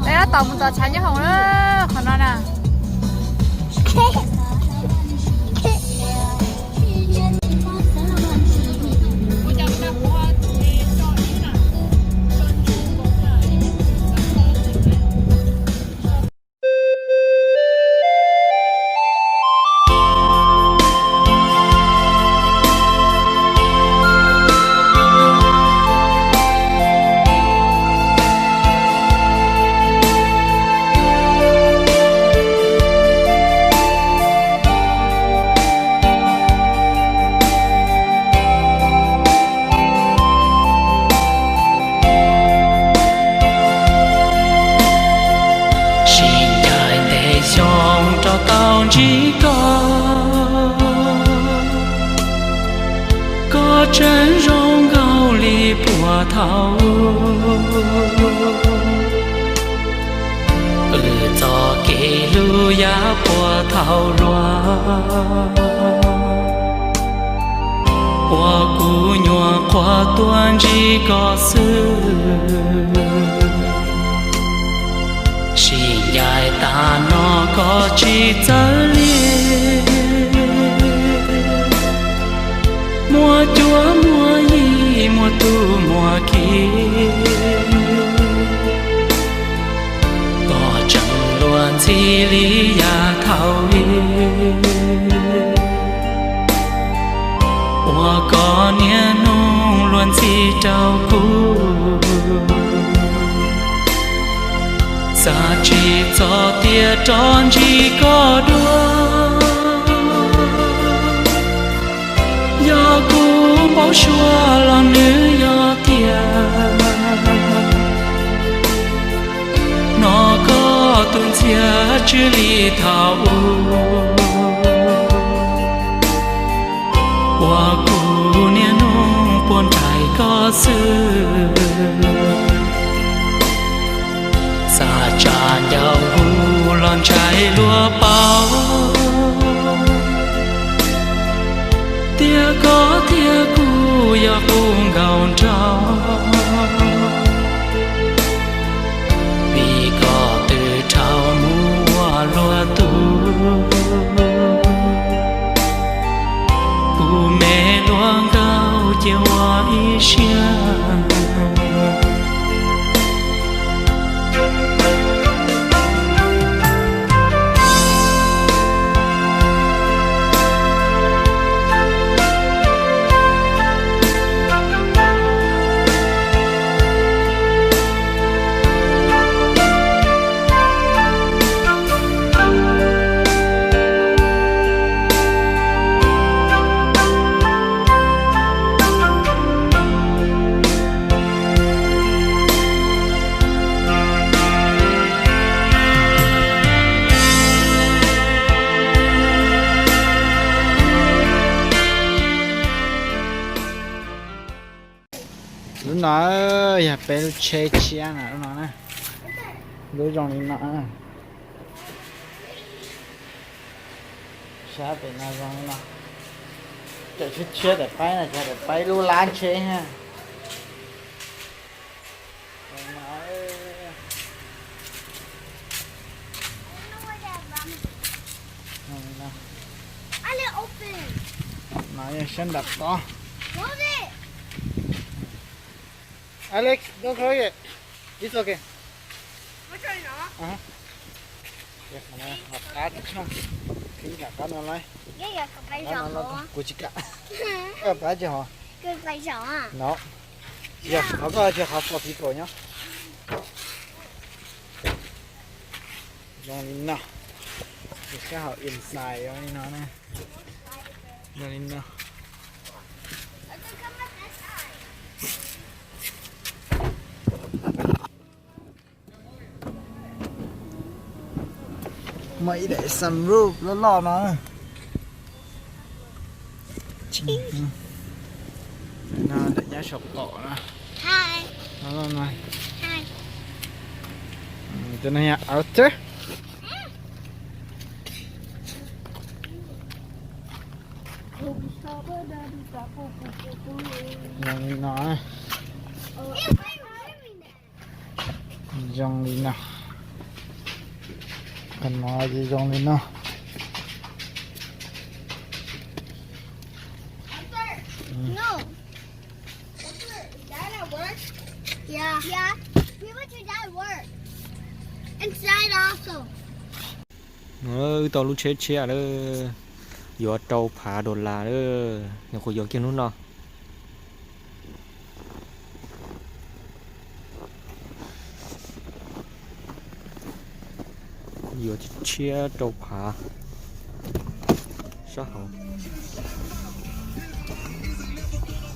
Peb tab tom mus tom tshav nyob hoom na, qhov no na. Sib ncaim ntev xyoo rau tau ntsib koj, koj tseem zoo nkaus li puag thaum wb txoj kev hlub yav puag thaum luag, uas kuv nyuam qhuav tuaj ntsib koj xwb. Sib ncaim tas no koj tsis txawj li, muaj cuab muaj yig muaj tub muaj ki, koj tseem luag ntxhi li yav thaum ub, uas koj niaj hnub luag ntxhi rau kuv. Xav tsis txog tias rov ntsib koj dua, yog kuv npau suav los nws yog tiag, hnov koj tus ntxhias tsw li thaum ub, uas kuv niaj hnub puag nraim koj xwb. Xav tsa ncauj hu los ntshai luag paub tias koj thiab kuv yog qub nkaus nraug, vim koj twb dhau mus ua luag tug, kuv me hluas nkauj cia ua ib siab. Lub no yog peb lub tsheb tshiab na, lub no na, lub zoo li no. Sab pem no zoo li no. Cov tshiab tshiab tawm paib no, cov tawm paib lub lab tsheb na. No yog sab nram tod. Alex, don't close it. It's okay. Qhov qab, qhib nram qab no lauj. Kuv tsis kam. Koj pab tsis hov. No. Yog qhov koj tsis hov pos pis kaum nyob. Zoo li no. Sab hauv inside zoo li no na. Zoo li no. Muaj ib daim sunroof loj loj no. No daim nyob saum qaum no. Loj loj no. Tus no yog outer. Zoo li no. Zoo li no. No zoo li no. No. Dad at work? Yeah. Yeah. We went to dad work. Inside also. Wb tau lub tsheb tshiab lawm, yuav rau phav dollar lawm, nyuam qhuav yuav kiag hnub no. Yuav tshiab rau phav sab hauv.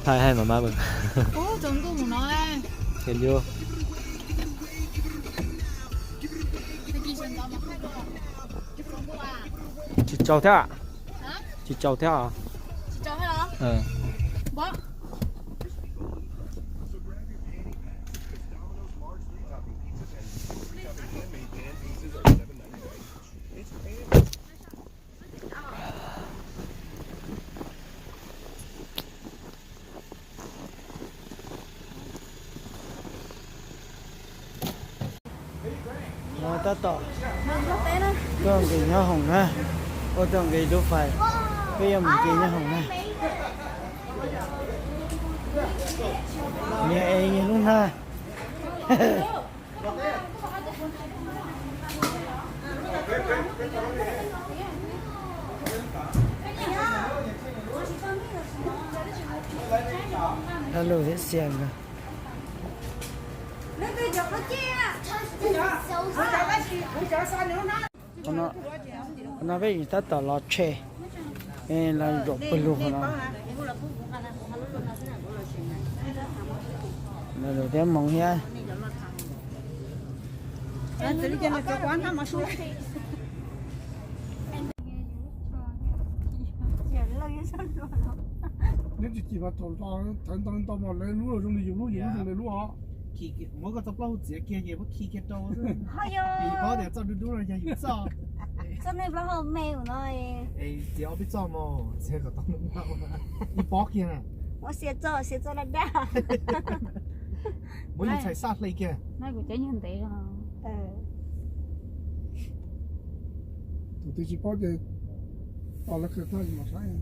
Hai hai mas mas. Tsis tsaus thiab. Tsis tsaus thiab. Tab tom tuaj nqis nyob hoom na, ua tuaj nqis lub fais, peb yuav mus nce nyob hoom na. Niag es niag lub hnab. Lag lus thiab xiab nkawd. Qhov no peb tab tom los tshem, los zaum pawg lug no. Los zaum thiab hmoov thiab. Neb tsis cim mas thaum hlo thawv ntau ntau mas lawv lub los zoo li yus lub, yus lub zoo li lub os. Muab koj txoj plaub hau txiav kiag ces muab khi kiag rau. Yus paub tias txoj dub dub no yog yus txoj. Txoj nej plaub hau me no. Txiav ob peb txoj mas txiav kom tau ntau. Ib pob kiag na. Muab xiav txoj, xiav txoj daj daj. Muab yus txhais xaj hle kiag. Kuv cov nyuag ntev. Tus twg tsis paub ces tos lawv qhia tag mam saib.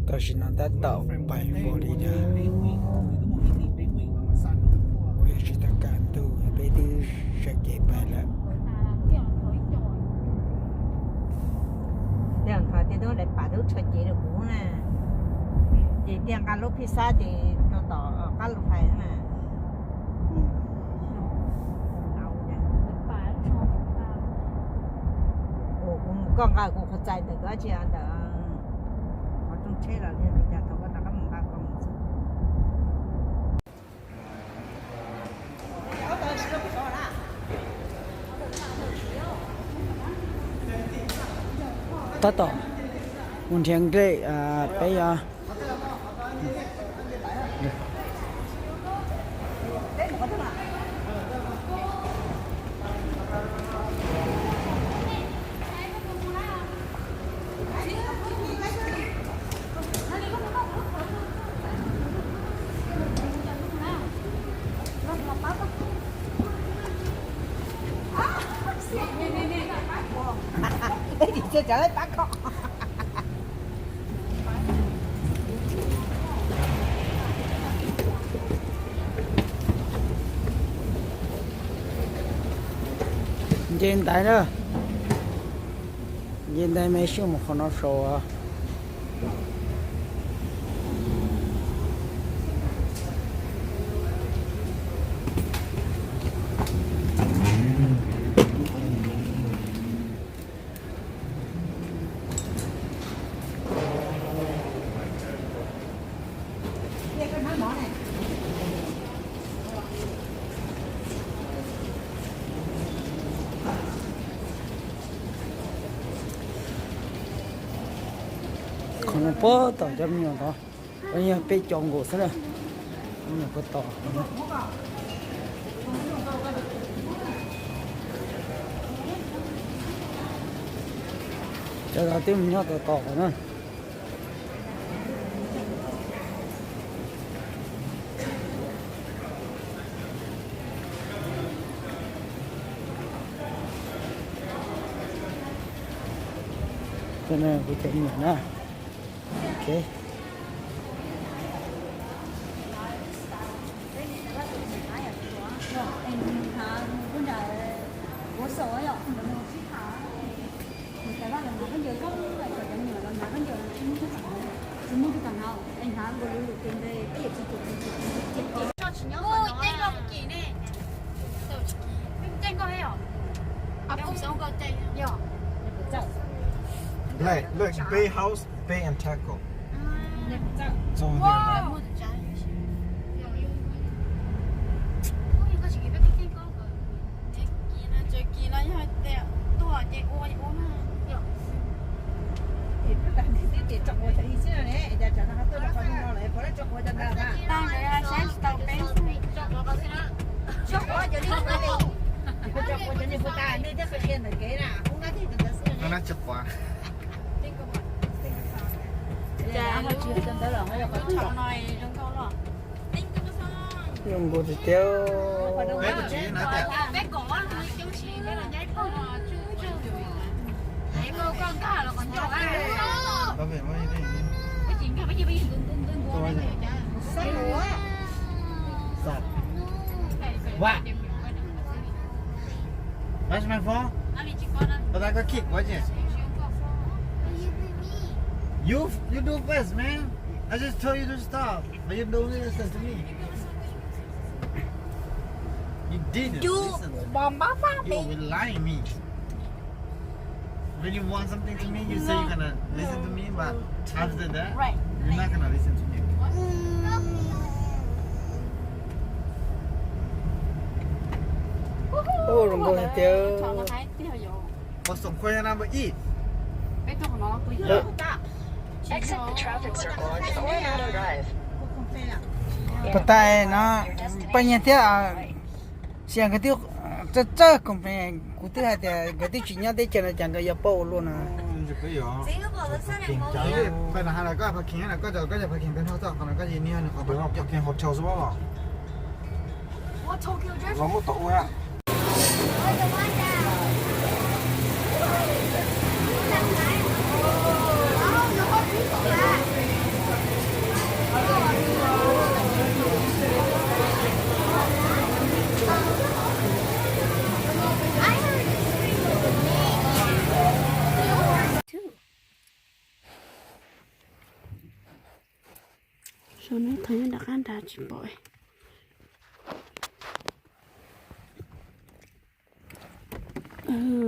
Tam sim no tab tom pais npaum li na. Kuv yuav tsis tau kam ntuj peb twb sawv cev pais lawm. Tiag, nthos tias twb daim pam twb tshuav cev rau kuv na. Ces tias nqa lub phij xab ces rau tom qab lus hais na. Kuv mus koj nqa kuv qhov txhais ntawm koj tsis ntawm qhov rooj tsheb los li cas thaum koj rov qab mus nqa koj mus xwb. Tab tom mus nrhiav nqe, peb yog Nce ntaiv na, nce ntaiv me sij mus qhov no saud. Qhov no puag tom cov me nyuam ntawd, yog peb caug nkaus xwb na. Me nyuam puag tom. Cov no twb mus nyob tom tom na. Kuv cov me nyuam na. Ok. Look, look, Bay House, Bay and Tackle. It's over there. Tsis quav. Zoo nkaus tiag tiag. What? Where's my phone? Ua cas koj khib kuv ces? You, you do first, man. I just told you to stop, but you don't listen to me. You didn't listen. You will lie me. When you want something to me, you say you're gonna listen to me, but after that, you're not gonna listen to me. Ua zoo nkauj hais tias. Ua xoom khuaj nyob na npawg ib. Exit the traffic circle onto Old Town Drive. Puas tas no, poj niam thiab, sia nkawd twb txawj txawj koom pheej, kuv twb hais tias nkawd twb tsis nyob teb chaws no cas nkawd yuav paub ua luaj no. Los muab tom ua. Sau no thaum nyob nram qab nrad tsis pom.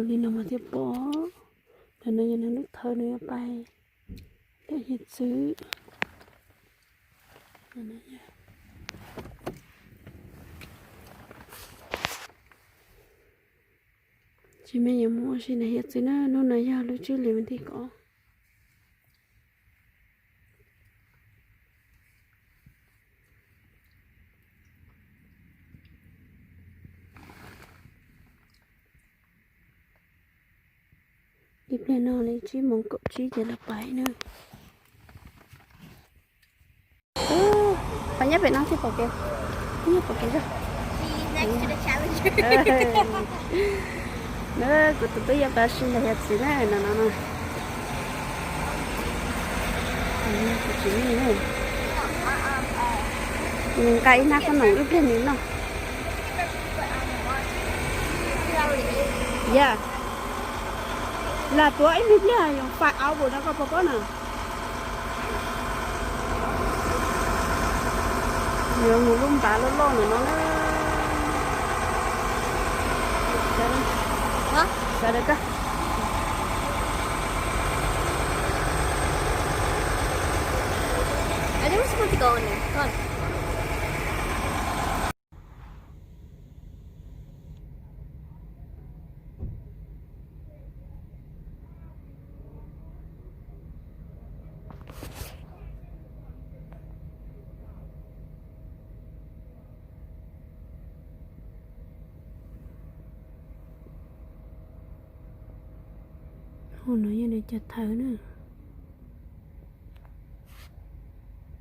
Li no mas thiaj pom. Ntawm no yog nws lub thawv nws yuav pais lawm hiav txwv. Tsis me yuav mus ua si ntawm hiav txwv na, hnub no yog lub tsib hlis vas thib kaum. Ib pliag no li tsib moos kaum tsib ces lawv pais na. Pab nyob pem no thiaj pom kev, thiaj pom kev zog. Na, kuv tus tub yuav pab si ntawm hiav txwv na, no no no. Kuv tsis yeej na. Nws nqa ib hnab qhob noom ib pliag nws noj. Yog lam tuav ib me pliag yoov fais av vus no koj puas paub na. Yuav mus lub npav loj loj ntawm no na. Sawv daws koj. Hauv no yog nws cov thawv na.